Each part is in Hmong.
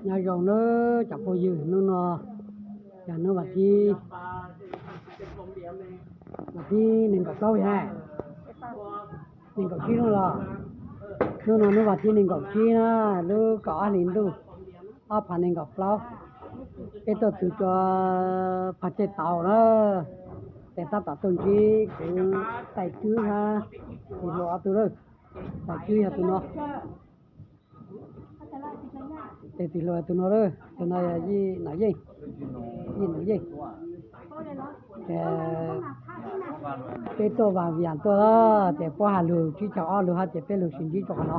Nyob zoo nawb cov phooj ywg, hnub no yog hnub vas thib, vas thib nees nkaum plaub, nees nkaum tsib no los. Hnub no hnub vas thib nees nkaum tsib na, lub kaum ob hlis ntuj ob phav nees nkaum plaub. Peb tuaj txug cov phav tej tauv na, ces tab tom tuaj ntsib kuv tais Cwb hab tis hluas ob tug lawm. Tais Cwb yog tus no, ces tis hluas tus no lawm, tus no yog Yij Nom Yeej, Yij Nom Yeej. Ces peb tuaj vas vias tuaj, ces puab has lug tsib caug ob lug hab, ces peb lug sis ntsib rua qhov no.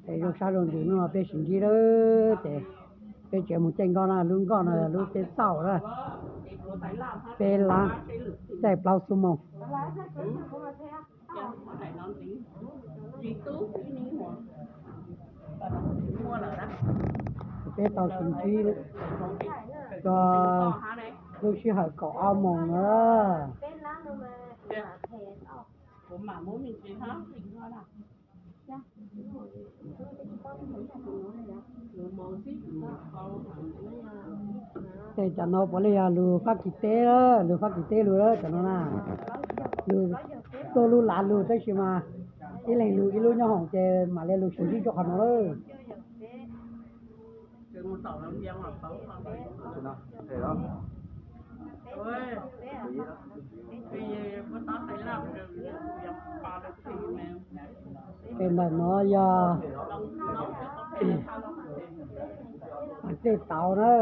Ces zoo sab zoo ntsws, hnub no peb sis ntsib lawm, ces peb tseem moog caij nkoj na, lub nkoj no yog lub peb xauj na, peb lab caij plaub xuab moos. Peb tau sis ntsib rua lub sij hawm kaum ob moos na. Ces cov no puav leej yog lug Fab Kis teb, lug Fab Kis teb lug lawm cov no na. Lug tuaj lub lav lug tab sis mas ib leeg lug ib lub nyob hoom ces mam le lug sis ntsib rua qhov no lawm. Pem ntawm no yog tej tauv na.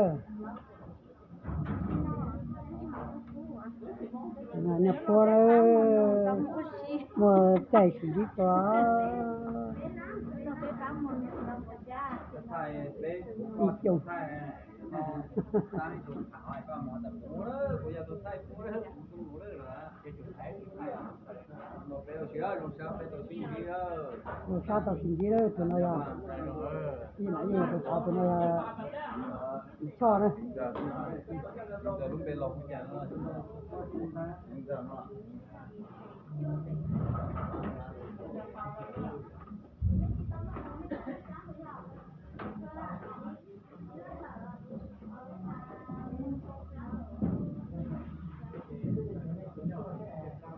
Nyuag puab na, muaj caij sim ntsib rua. Ib xyoos. Zoo sab tau sis ntsib lawm, tus no yog, ib mam yeej tus tod, tus no yog Txiv Tshoj na.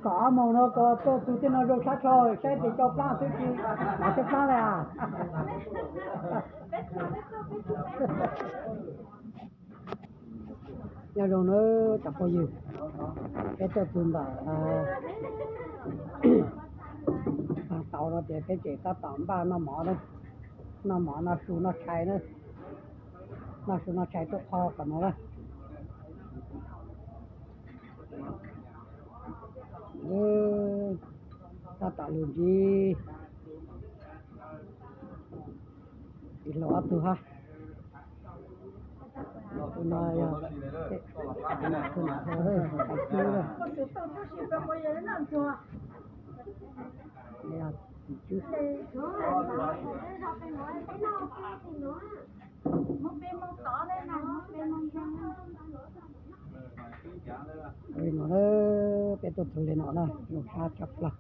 Kaum ob moos no koj tuaj txug tej no zoo sab dhau, saib tes cau plaab xwb tsis, lav cov plaab le as. Nyob zoo nawb cov phooj ywg, peb tuaj txug ntawm tau no ces peb tseem tab tom npaj noj mov, noj mov noj su noj tshais na, noj su noj tshais tuaj qho tom no na. Tab tom lug ntsib tij laug ob tug hab. Tus no yog tus no, tus no, tus no, li no na, peb tuaj txug li no na, zoo sab tshaj plawg.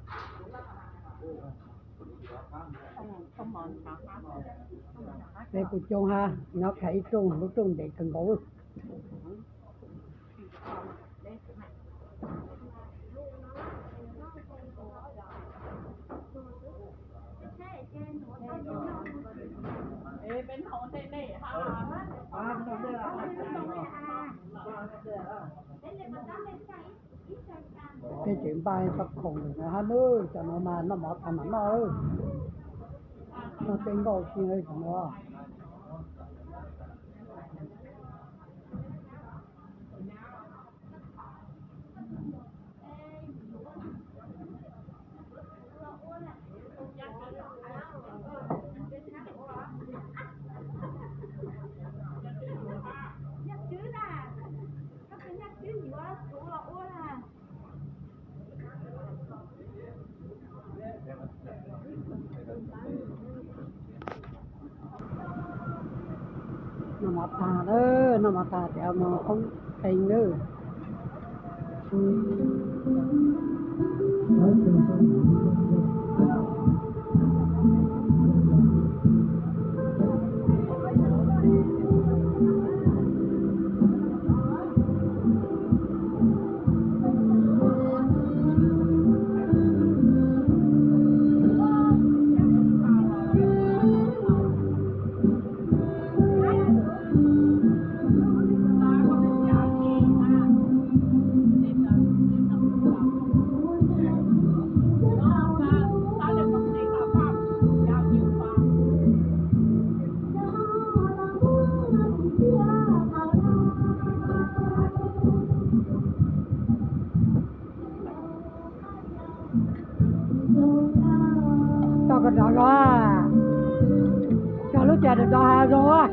Peb kuj coob hab, nyob kag ib rooj, lub rooj ntev kawg nkaus. Peb tseem npaj txoj khoom lawm hab nawb, cov no mas noj mov tag mam noj, noj tej nkauj si cov no. Noj mov tag lawm, noj mov tag ces mus poob qee lawm. Cog lub cas rau hav zoov.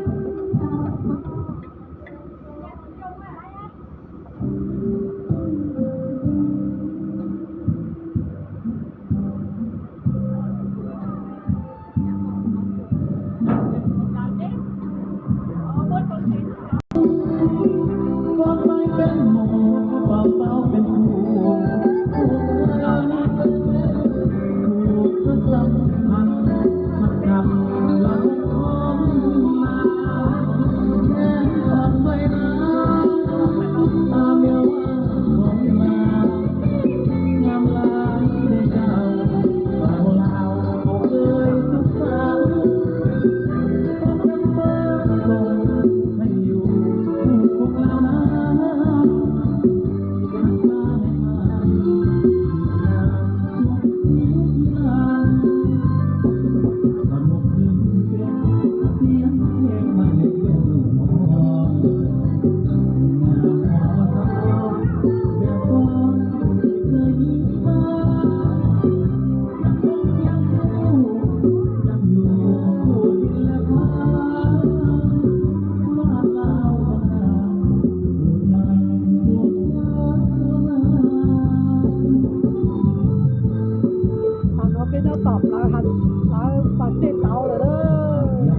Qhov no peb nyob tom plawv, plawv pas dej tauv lawm na.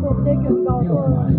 Tuaj teb kawg nkaus tuaj.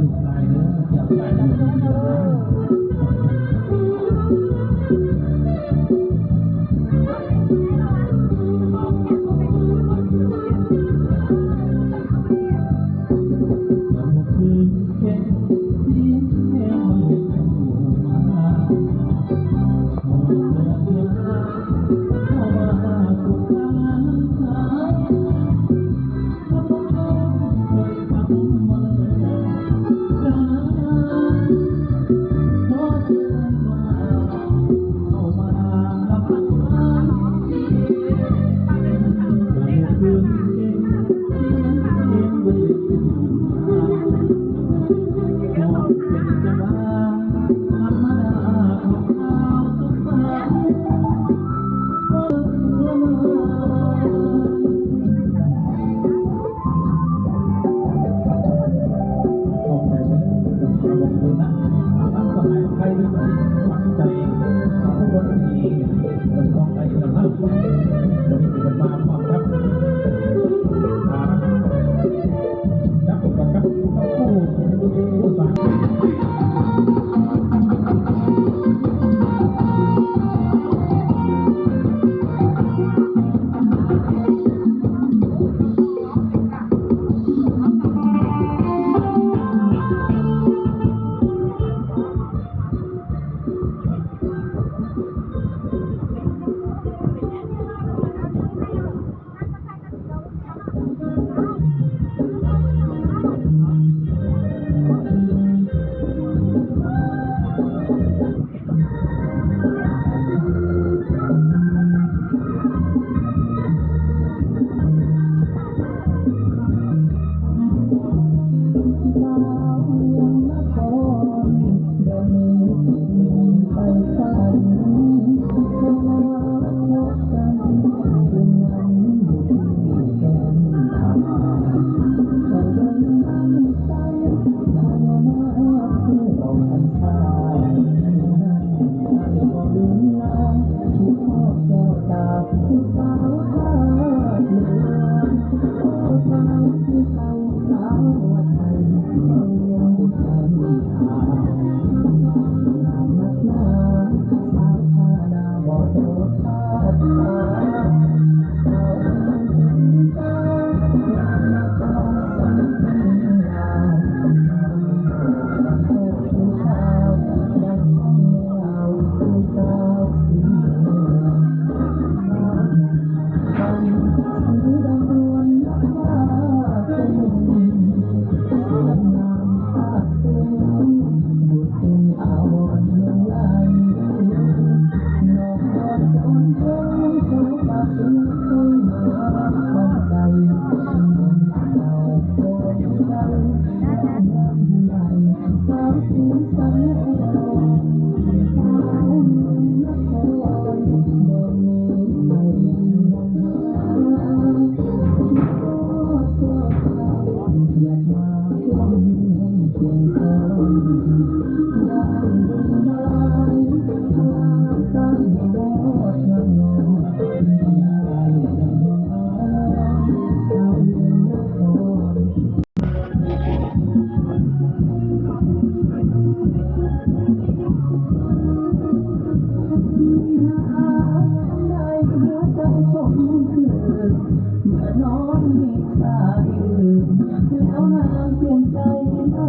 เมื่อน้องมีสายอื่นแล้วนางเปลี่ยนใจเลิ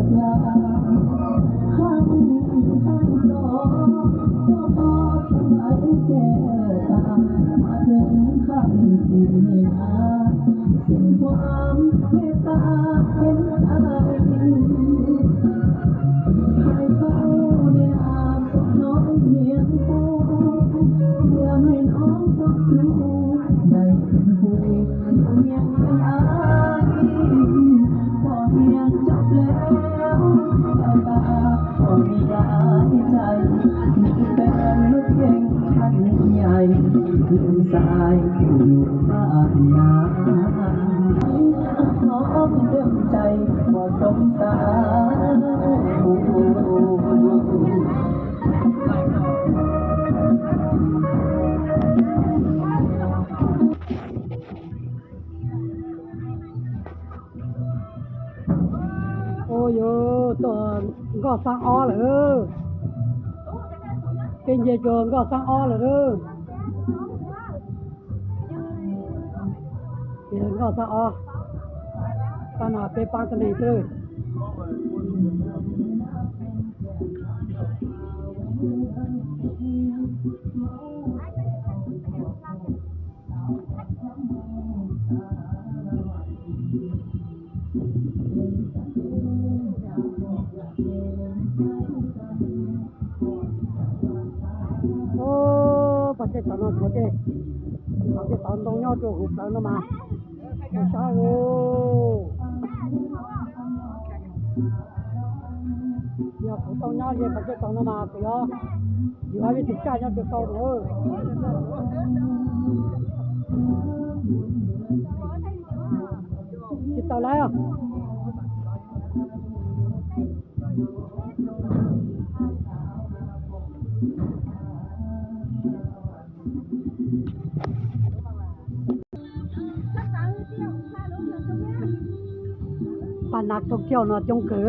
กลา ข้างนี้ทั้งสองก็พอถวายแก้วตา มาถึงค่ำสี่มีนา สิ้นความเมตตาเห็นใจ ให้เฝ้าในอาสมน้องเมียนโพ เพื่อให้น้องสมรู้ได้เป็นผู้อยู่เคียงข้างอ้าย พอเพียงจบแล้วแก้วตา ก็มีหลายใจ มีแฟนรถเก๋งคันใหญ่ ลืมสายผู้อยู่บ้านนา พร้อมเต็มใจ บ่สงสารผู้ Ua yus tuaj nkoj xab ob lawm. Peb nce rau nkoj xab ob lawm. Ces nkoj xab ob, pab no peb pab tuab neeg xwb. Ub, pom tej tod no tshuav tej, pom tej tod ntoo nyob rau hauv plawv no mas, saib os. Yog kuv tau nyob ze pom tej tod no mas kuv yuav, yuav ib tug caj nyob rau sau no. Tsis tau lawm. Pab nab coob kiag no coob kawg.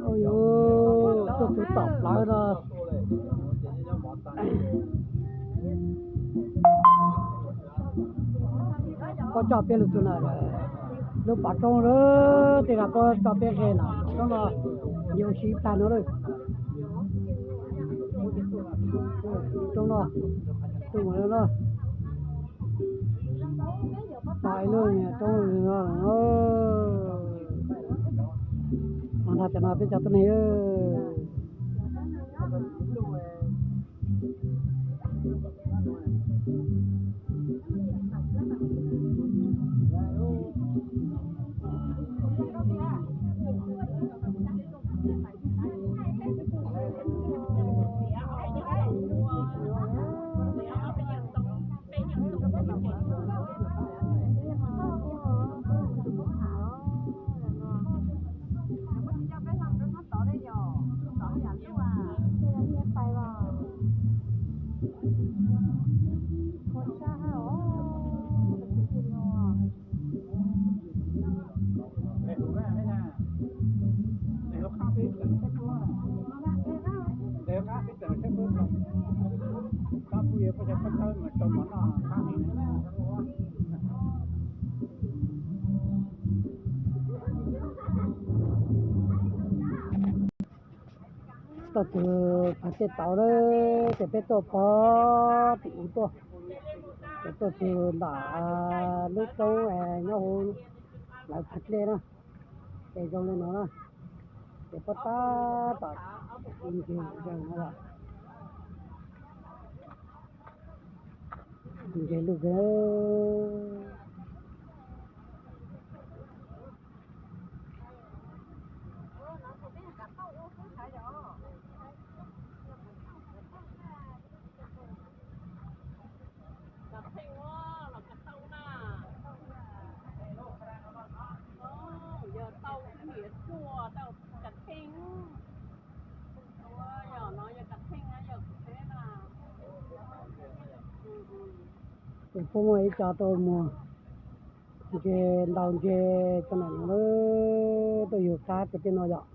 Ua yus tuaj txog tom plawv no. Puab coj peb lug txug na, lub pov roob lawm, tej zag puab coj peb qe na, roob no yus ua si tag no lawm. Roob no, roob no, tag ib lub roob no. Mas nrog cov no peb cov tuab neeg. Tuaj txug Phaj Dlej tau lawm ces peb tuaj pog tim u tuaj, ces tuaj txug ntawm lub roob nyob hauv lawv Phaj Dlej na, ces zoo li no na, ces pob tab tom nce lus zeeg no, nce lus zeeg. Ces puab muaj ib co tuaj muag ntses, ntaus ntses rau ntawm no, tuaj yug qab rau tej no yom.